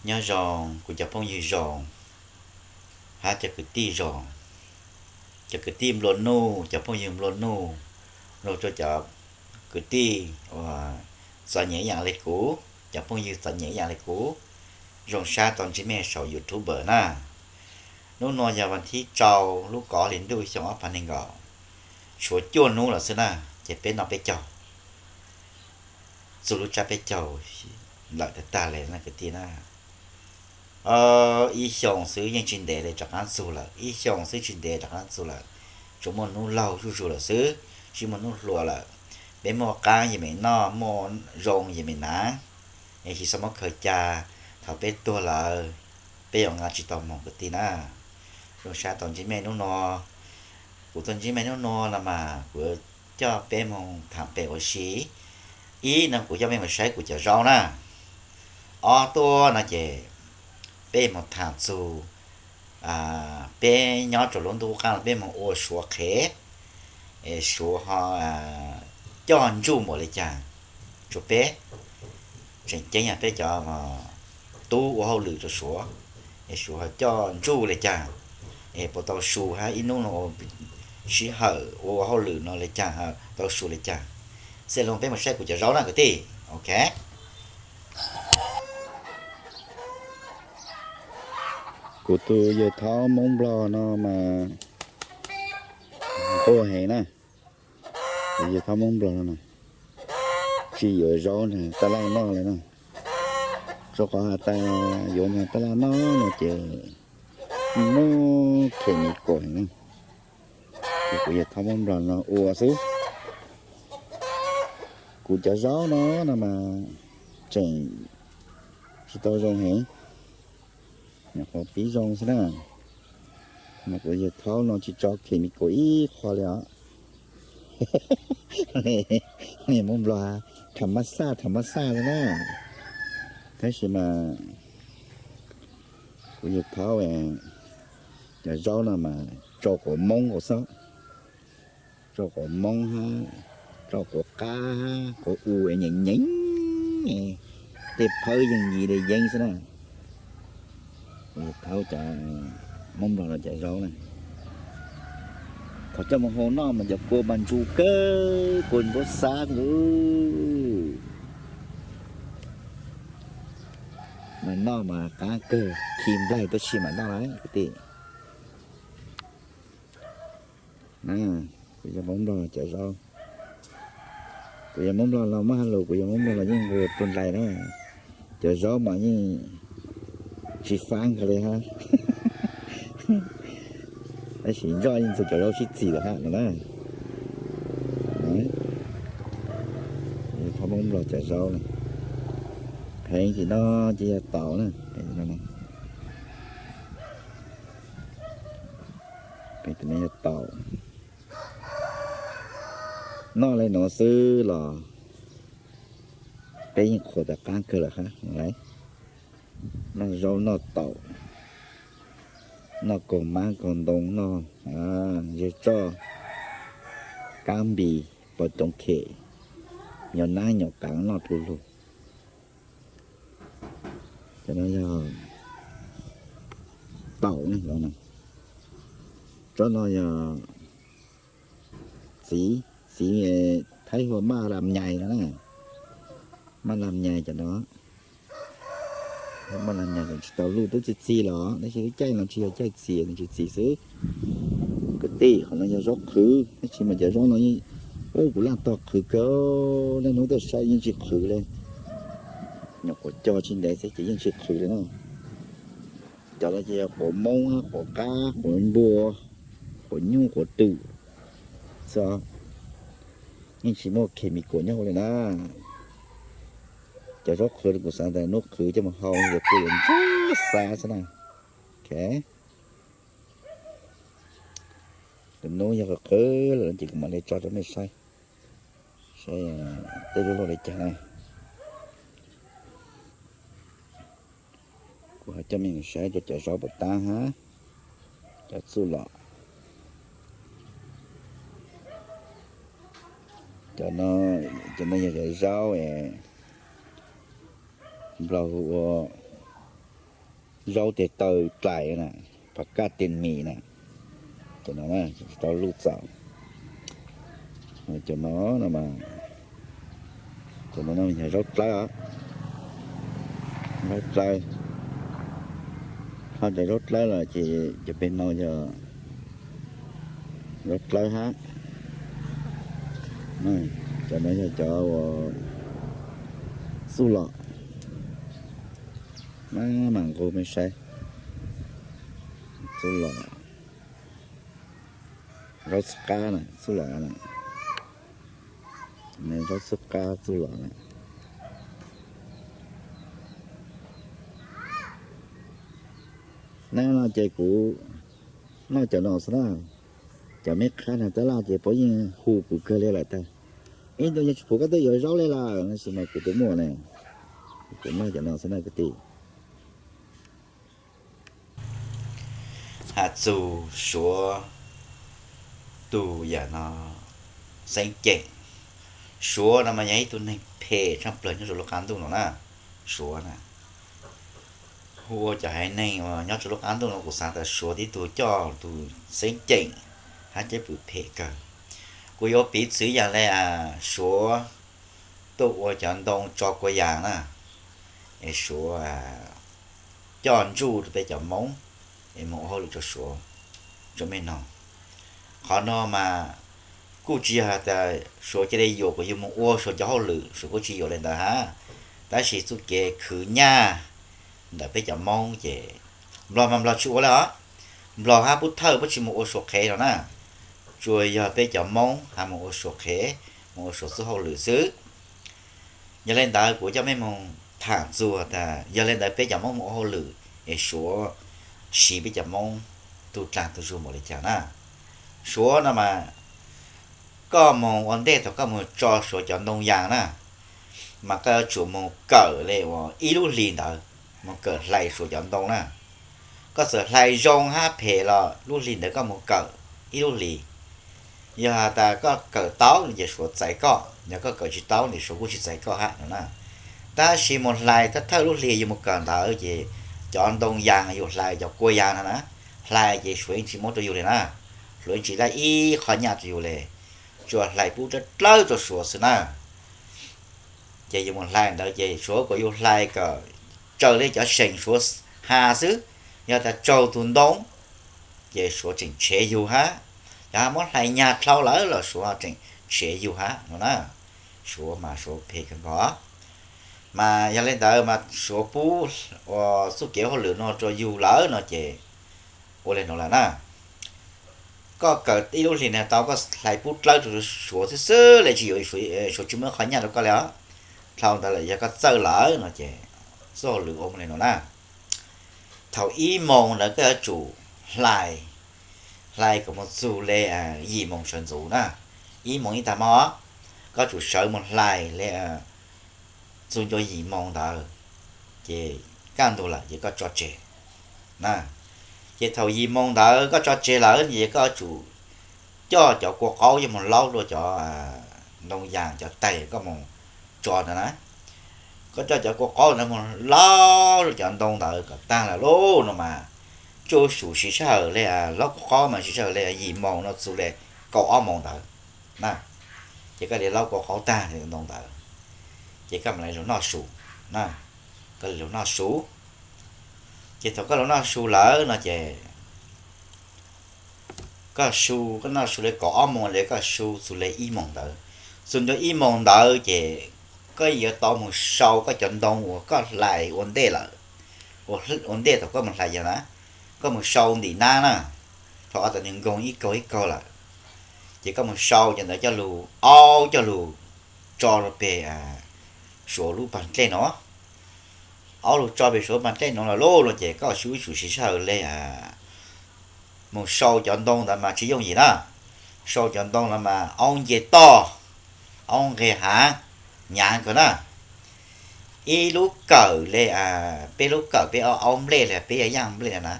Nyob zoo kuv cov phooj ywg zoo, hab cov kwv tij zoo, cov kwv tij nplua nuj, cov phooj ywg nplua nuj, rau cov kwv tij uas txom nyem ib yaam le kuv, cov phooj ywg txom nyem ib yaam le kuv, zoo sab tau ntsib mej saum YouTube na. Nub nua yog vas thib rau lub kaum hli ntuj xyoo ob phav nees nkaum, tshuav cuaj nub lawm xwb na, ces peb noj peb caug, txug lub tsab peb caug lawm tag tag le na kwv tij na. Ib xyoos xwb yeej tsis ntev le rov qaab txug lawm, ib xyoos xwb tsis ntev rov qaab txug lawm. Tsuas muaj nub laug zuj zug lawm xwb, tsis muaj nub hluas lawm. Peb muaj qaab yog mej noj, muaj zoo yog mej naav, es tsis xob muab khaws ca, thaum peb tuag lawm peb yuav nqa tsis tau moog kwv tij na. Zoo sab tau ntsib mej nub nua. Kuv tau ntsib mej nub nua no mas kuv coj peb moog thaam pem ua si. Ib no kuv coj mej moog saib kuv cov zaub na. Ob tuaj no ces peb moog thaam txug peb nyob rua lub ntuj qub qaab los peb moog ua suav qhev, es suav ho coj ntsuj npaum le caag rua peb. Tseem ceeb yog peb cov tub ua hauj lwm rua suav, es suav ho coj ntsuj le caag, es puas tau su hab ib nub no sij hawm ua hauj lwm no le caag, tau su le caag. Xij lug peb moog saib kuv cov zaub na kwv tij. Ok. Kuv tus yawg thaub Moob Nplog no mas nquag heev na. Kuv yawg thaub Moob Nplog no tsis yuav zaub nrag taj laj noj le na. Rua qhov has tas yuav nrag taj laj noj no ces muaj khes mis kuam heev na. Ces kuv yawg thaub Moob Nplog no ua xwb. Kuv cov zaub no no mas tseem tsis tau zoo heev, nyuam qhuav pib zoo xwb na. Mas kuv yawg thaub no tsis tso khes mis kuam ib qho li os. Moob Nplog tham mab xaj tham mab xaj li na. Tab sis mas kuv yawg thaub cov zaub no mas tsau quav Moob nkaus xwb, tsau quav Moob hab tsau quav qab hab quav u nyeem nyeem, tej phawb yeej yim li yeeb xwb na. Kuv yawg thaub cov Moob Nplog no cov zaub na, thaum coj mus hau noj mas cov kua mas ntsu kawg, kua ntsuab xab xwb. Mas noj mas qaab kawg, khi nplaig tuab si mas noj lawm kwv tij. Kuv yawg Moob Nplog cov zaub, kuv yawg Moob Nplog los muaj hab lug, kuv yawg Moob Nplog los yeej nquag tuag ntais na. Cov zaub mas yeej tsis faab kawg li hab. Tab sis ntsoj yeej txug cov zaub sib txig lawm hab no na. Yawg thaub Moob Nplog cov zaub na, pheev tim no ces yog taum na. Pheev tim no yog taum. Noj le nuav xwb los peb yeej qhuas tas qaab kawg lawm hab. Noj zaub noj taum, noj kaug mab kaug ntoo, noj zej tsoj, kaab npis, pos coov khem, nyom nab nyom qaav noj du lug. Cov no yog taum ne, tsob no yog txiv, txiv Thaib hu ua maj lam nyais no na. Maj lam nyais cov no, maj lam nyais tseem tsis tau luj, twb txi txi los tab sis lub caij no tsis yog caij txiv, nws tsis txiv xwb. Kwv tij, qhov no yog zaub qhwv, tab sis mas cov zaub no, ub, kuv laj tog qhwv kawg, niaj hnub tuaj saib yeej tsis qhwv li. Nyuam qhuav cog tsis ntev xwb ces yeej tsis qhwv li na. Cov no ces yog quav Moob, quav qab, quav npua, quav nyuj, quav twm xwb, yeej tsis muaj khes mis kuam nyob hauv li na. Cov zaub qhwv kuv xav tas hnub qhwv coj mus hau ces kuj yuav ntsuab xav xwb na. Ok, lwm hnub yog qhwv lawm ces kuv mam li tso rau mej saib, saib tej lub luag li cas na. Kuv ho coj mej saib cov, cov zaub puas tab hab, cov txuj lom. Cov no, cov no yog cov zaub Nplog hu ua Zaub tes taw dlais na, pas kaj tes mis na, cov no na, tsis tau luj txaus. Cov no no mas, cov no yog zaub dlawb os, zaub dlawb. Ho cov zaub dlawb los ces cov pem no yog zaub dlawb hab. Cov no yog cov uas txuj lom, mam nqus mej saib. Txuj lom, zaub txhwb qab na, txuj lom na, zaub txhwb qab txuj lom na. Nab no ces kuv noj cov no xwb na. Cov mej qhab na tab laj ces puab yeej hu kuv kawg li lawm tag. Ib ntus yog tsis pum koj twb yuav zaub li lawm, tab sis mas kuv twb muaj ne, kuv noj cov no xwb na kwv tij. Has txug Suav tug yam no xeeb ceem. Suav no mas yog ib tug neeg phem tshaj plawg nyob rua lub qab ntuj no na. Suav na, hu ua cov haiv neeg uas nyob rua lub qab ntuj no kuv xaav tas Suav tib tug coj tug xeeb ceem hab ceb pwm phem kawg. Kuv yuav piv txwv yam le Suav tuaj ua cov ntoo tso kua yaas na, es Suav coj ntsuj rau peb cov Moob es moog ua hauj lwm rua Suav, rua mej noog. Qhov no mas kuj tsis yog has tas Suav cia li yuam kuas yug moog ua Suav cov hauj lwm, Suav kuj tsis yuam le ntawd hab. Tab sis txuj kev khwv nyaj ntawm peb cov Moob ces Nplog mas Nplog tsis ua le os. Nplog hab Pub Thawj puab tsis moog ua Suav qhev no na, tsuas yog peb cov Moob hab moog ua Suav qhev, moog ua Suav txuj hauj lwm xwb. Yog le ntawd kuv coj mej moog tham txug tas yog le ntawd peb cov Moob moog ua hauj lwm es Suav siv peb cov Moob tug dlaag tug zug npaum le caag na. Suav no mas koj moog ua ntej thaum koj moog tso Suav cov ntoo yaas na, mas koj yuav tsum moog kawm le uas ib lub hlis ntawd, moog kawm hlais Suav cov ntoo na. Koj txawm hlais zoo hab phem los lub hlis ntawd koj moog kawm ib lub hlis. Yog has tas koj kawm tau no ces Suav txais koj, yog koj kawm tsis tau no Suav kuj tsis txais koj hab no na. Tab sis moog hlais thawj thawj lub hlis yug moog kawm ntawd ces cov ntoo yaas yug hlais cov kua yaas no na, hlais ces Suav yeej tsis muab rua yug le na, Suav yeej tsis laij ib qho nyaj rua yug le, tsuas hlais pub dlawb dlawb rua Suav xwb na. Ces yug moog hlais ntawd ces Suav kuas yug hlais kom raws le cov seem Suav has xwb. Yog tas raug tug ntoo ces Suav tseem tshev yug hab, yog hab muab hlais nyag dlhau lawm los Suav tseem tshev yug hab no na. Suav mas Suav phem kawg nkaus. Mas yog le ntawd mas Suav pub ua txuj kev hauj lwm no rua yug lawm no ces ua le nuav lawm na. Koj kawm ib lub hlis no tau koj hlais pub dlawb rua Suav xwb xwb le tsis yuav, Suav tsis muab qhov nyaj rua koj le os. Dlhau ntawd lawm yog koj txawj lawm no ces txuj hauj lwm ua le nuav na. Thaum ib moos ntawd koj yuav tsum hlais, hlais kom moog txug le yim moos sawv ntxuv na. Ib moos ib tag hmo koj tsum sawv moog hlais le txug ncua yim moos ntawd, ces kaj ntug lawm ces koj tso tseg na. Ces thaum yim moos ntawd koj tso tseg lawm ces koj yuav tsum coj cov kua qaub coj moog laub rua cov ntoo yaas cov taig koj moog tso ntawd na. Koj coj cov kua qaub ntawd moog laub rua cov ntoo ntawd kom taag lawm lauj no mas tsuas siv sij hawm le, laub kua qaub mas siv sij hawm le yim moos no txug le kaum ob moos ntawd na. Ces koj le laub kua qaub taag ntoo ntawd, ces koj mam le lug noj su na. Koj le lug noj su, ces thaum koj lug noj su lawm no ces koj su, koj noj su le kaum ob moos le koj su txug le ib moos ntawd. Txug ncua ib moos ntawd ces koj yuav tau moog sau koj cov ntoo uas koj hlais ua ntej lawm, ua ntej thaum koj moog hlais yog na, koj moog sau ntim nab na, thaum ob tug nwg nkoog ib kaug ib kaug lawm, ces koj moog sau cov ntawd coj lug, aub coj lug tso rua peg Suav lub pag dlej no. Aub lug tso peg Suav lub pag dlej no lawm lauj no ces koj su ib tsum siv sij hawm le moog sau cov ntoo ntawd mas tsis yooj yim na. Sau cov ntoo ntawd mas aub nce toj, aub nqeg hav, hnyav kawg na. Ib lub kawm le, peb lub kawm peb aub nplej le peb yaaj yaaj nplej le na,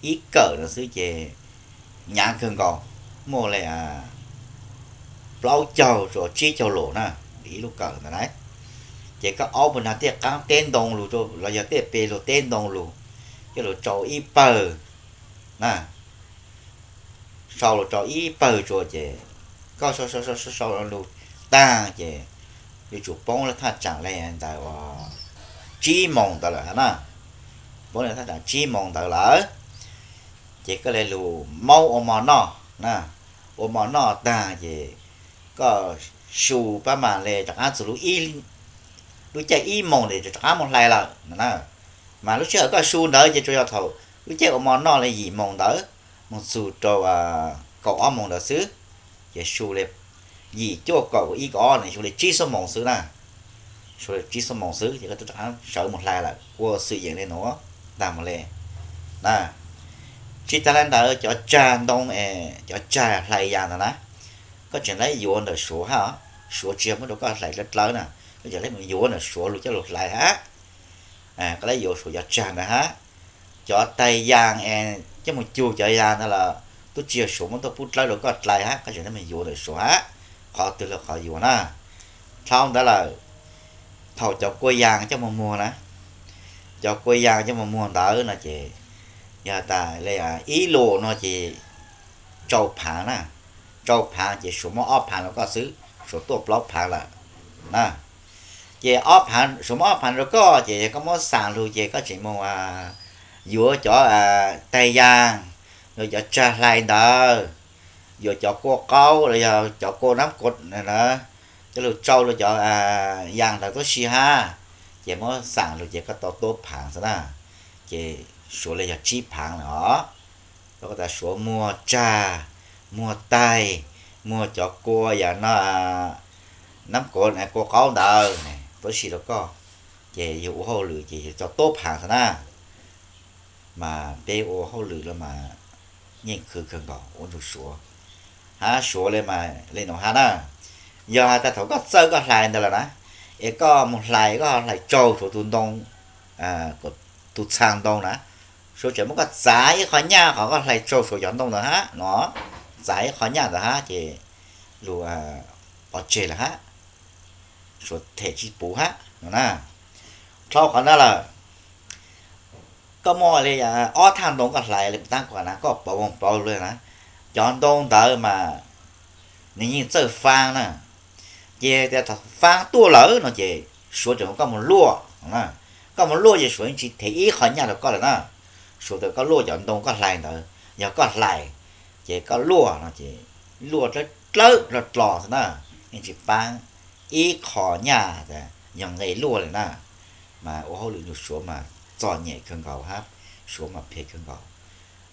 ib kawm no xwb ces hnyav kawg nkaus, muaj le plaub caug rua tsib caug lus na, ib lub kawm ntawd na. Ces koj aub puag nrag tej qaab teb ntoo lug los yog tej peg lug teb ntoo lug, coj lug tsau ib pawg na, sau lug rau ib pawg tsua ces koj sau sau sau sau lug taag ces yuav tsum poob le thaj tsaam le ntawd uas tsib moos ntawd lawm hab na. Poob le thaj tsaam tsib moos ntawd lawm ces koj le lug maub ua mov noj na. Ua mov noj taag ces koj su pab mas le rov qaab txug lub caij ib moos ntawd rov qaab moog hlais lawm na. Mas lub sij hawm koj su ntawd ces tsuas yog thaum lub caij ua mov noj le yim moos ntawd moog txug rau kaum ob moos ntawd xwb. Ces su le yim cuaj kaum ib kaum ob na, su le tsib xuab moos xwb na. Su le tsib xuab moos xwb ces koj rov qaab sawv moog hlais lawm, ua xwm yeem le nuav taag moog le na. Tsi taag le ntawd cov tsag ntoo es cov tsag hlais yaas ntawd na, koj tseem le yuav ntawm suav hab. Suav tsi yog muab rau koj hlais dlawb dlawb na, koj tseem le yuav ntawm suav lug coj lug hlais hab. Koj le yuav suav cov tsag ntawd hab. Cov taig yaas es coj moog cug cov yaas ntawd los tub tsi yog suav muab tuaj pub dlawb rau koj dlais hab, koj tseem le moog yuav ntawm suav hab. Qhov twg le qhov yuav na. Dlhau ntawd lawm, thaum cov kua yaas coj moog muag na, cov kua yaas coj moog muag ntawd no ces yog tas le ib lus no ces rau phaav na. Rau phaav ces suav muab ob phaav rau koj xwb, suav tuaj plaub phaav lawm na. Ces ob phaav, suav muab ob phaav rau koj ces yog koj muab xaam lug ces koj tseem moog yuav cov taig yaas, yuav cov tsag hlais ntawd, yuav cov kua qaub los yog cov kua nab kua na, coj lug tsau rau cov yaas ntawd tuab si hab. Ces muab xaam lug ces koj tau tuab phaav xwb na. Ces suav le yog tsib phaav lawm os. Rau qhov tas suav muag tsag, muag taig, muag cov kua yaas no, nab kua, kua qaub ntawd tuab si rau koj. Ces yug ua hauj lwm ces yug tau tuab phaav xwb na. Mas peb ua hauj lwm los mas yeej khwv kawg nkaus ua ntsuag suav hab. Suav le mas le nuav hab na. Yog has tas thaum koj txawj koj hlais ntawd lawm na, es koj moog hlais, koj hlais tsaug suav tus ntoo, tus txhaa ntoo na, suav tseem muab koj txav ib qho nyaj qhov koj hlais tsaug suav cov ntoo ntawd hab no. Txav ib qho nyaj ntawd hab ces lug pov tseg lawm hab. Suav them tsi puv hab no na. Dlhau qhov ntawd lawm, koj muaj le ob thaj ntoo koj hlais le taab kuas na, koj pauv voog pauv lug na, cov ntoo ntawd mas nws yeej txawj faab na. Ces tas faab tuaj lawm no ces suav tseem koj moog luaj, koj moog luaj ces suav yeej tsi them ib qho nyaj rau koj lawm na. Suav tas koj luaj cov ntoo koj hlais ntawd, yog koj hlais ces koj luaj no ces luaj dlawb dlawb dlog dlog xwb na, yeej tsi paab ib qho nyaj, yog nqe luaj lawm na. Mas ua hauj lwm ntsuag suav mas txom nyem kawg nkaus hab, suav mas phem kawg nkaus.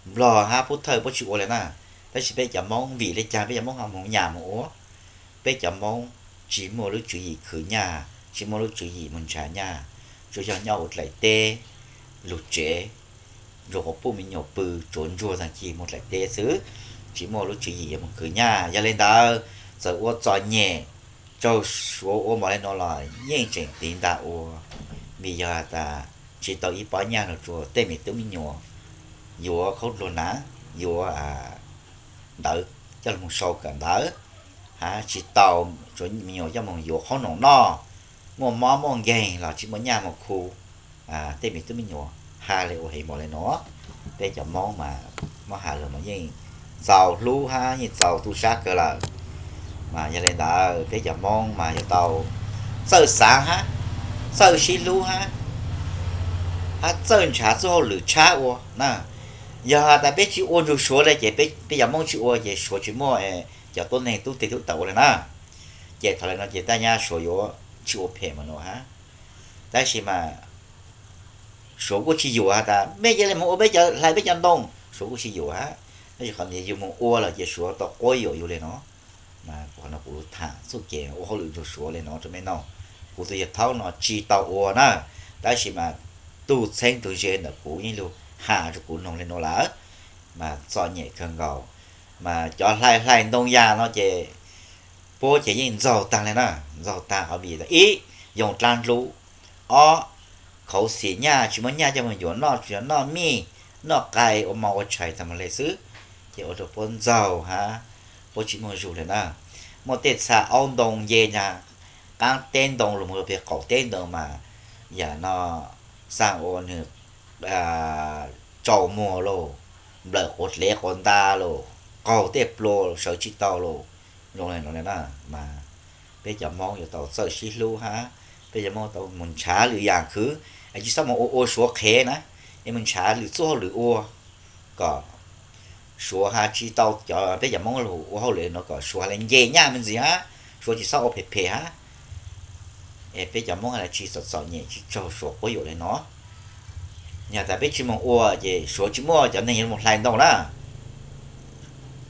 Nplog hab Pub Thawj puab tsi ua le na, tab sis peb cov Moob vim le caag peb cov Moob ho moog nyam moog ua? Peb cov Moob tsi muaj lub tswv yim khwv nyaj, tsi muaj lub tswv yim moog nrhav nyaj, tsuas yog nyob ua dlaim teb, lug tsev, ntsuag quas puj me nyuam pw, tsuav ntsuag taag kis moog dlaim teb xwb, tsi muaj lub tswv yim yuav moog khwv nyaj. Yog le ntawd, txawm ua txom nyem, tsaug suav ua npaum le nuav los yeej tseem tiv ntag ua, vim yog has tas tsi tau ib pob nyaj rua tej me tub me nyuam yuav khaub dluag naav, yuav ntawv coj lug moog sau kawm ntawv, hab tsi tau tsuav me nyuam coj moog yuav qhob noom noj, muaj mob muaj nkeeg los tsi muaj nyaj moog khu tej me tub me nyuam. Has le ua heev npaum le nuav, peb cov Moob mas muab has lug mas yeej txaus hlub hab yeej txaus tub sab kawg lawm. Mas yog le ntawd peb cov Moob mas yuav tau txawj xaav hab, txawj sib hlub hab, hab txawj nrhav txuj hauj lwm tshab ua na. Yog has tas peb tsi ua ntsuag suav le ces peb cov Moob tsi ua ces suav tsi muaj cov tuab neeg tub teg tub taws ua le na. Ces thaum le nuav ces taj nyab suav yuav tsi ua phem npaum nuav hab. Tab sis mas suav kuj tsi yuam has tas mej ca le moog ua peb cov, hlais peb cov ntoo, suav kuj tsi yuam hab. Tab sis qhov yug moog ua lawm ces suav tau quab yuam yug le nuav. Mas qhov no kuv lug tham txuj kev ua hauj lwm ntsuag suav le nuav rua mej noog. Kuv tug yawg thaub no tsi tau ua na, tab sis mas tug txheeb tug ze ntawm kuv yeej lug has rua kuv noog le nuav lawm. Mas txom nyem kawg nkaus. Mas cov hlais hlais ntoo yas no ces puab ces yeej ntxaug taag le na, ntxaug taag qhov vim tas ib, yoo dlaab dlub, ob, khauv xim nyaj tsi muaj nyaj coj moog yuav noj, tsuas yog noj mij, noj qai, ua mov ua tshais taag moog le xwb, ces ua rua puab ntxaug hab puab tsi muaj zug le na. Muaj tej txha aub ntoo nce nraag qaab teb ntoo lug moog rua peg qaum teb ntoo mas yam no xaa ua nwg tsaus muag lauj, nplawm quav dlev quav nta lauj, qaug tej plua sawv tsis tau lauj, zoo li no na. Mas peb cov Hmoob yuav tau txawj sib hlub hab, peb cov Hmoob tau mus ntshav lwm yam khwv, tsis txhob mus ua ua Suav qhev na, es mus ntshav lwm txoj hauj lwm ua kom Suav has tsis tau cov peb cov Hmoob lug ua hauj lwm no kom Suav has le nce nyaj me ntsis hab, Suav tsis txhob ua phem phem hab. Es peb cov Hmoob has le tsis txom txom nyem tsis raug Suav quab yuam li no. Yog tas peb tsis mus ua ces Suav tsis muaj cov neeg yuav mus hlais ntoo na.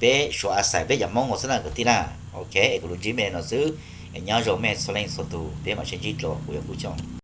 Peb Suav a xais peb cov Hmoob ua xwb na kwv tij na. Ok, es kuv lus ntsib mej li no xwb, es nyob zoo mej txhua leej txhua tug, peb mam sib ntsib dlua, kuv yog Kub Choo.